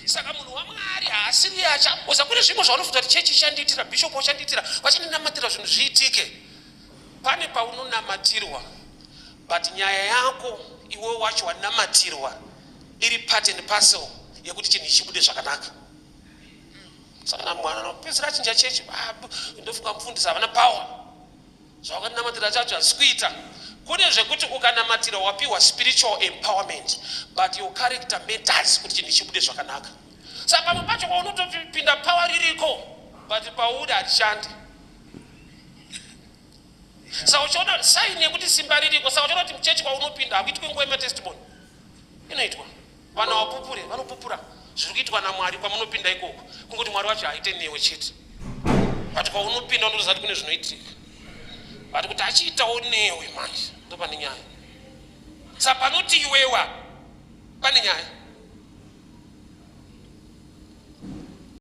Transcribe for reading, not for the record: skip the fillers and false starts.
Saka munhu waMwari haasiri achaoza. Kune zvimwe zvaunofunga kuti chechi ichandiitira, bhishopu achandiitira, vachandinamatira zvinhu zviitike. Pane paunonamatirwa, but nyaya yako iwe wacho wanamatirwa iri part and parcel yekuti chinhu chibude zvakanaka. Saka mwana anopedzisira achinja chechi. Ah, ndofunga mufundisi havana power, zvawakanamatira chacho hazisi kuita. Kune zvekuti ukanamatira wapiwa spiritual empowerment, but your character matters kuti chinhu chibude zvakanaka. Saka pamwe pacho kwaunotopinda power ririko, but pauri harishandi. Saka uchiona sign yekuti simba ririko. Saka uchiona kuti muchechi kwaunopinda hakuitwi nguva yematestimony, inoitwa, vanhu havapupure, vanopupura zviri kuitwa naMwari kwamunopinda ikoko. Kungoti Mwari wacho haite newe chete, but kwaunopinda unotoziva kuti kune zvinoitika, but kuti achiitawo newe manje ndo pane nyaya. Saka panoti iwewa pane nyaya.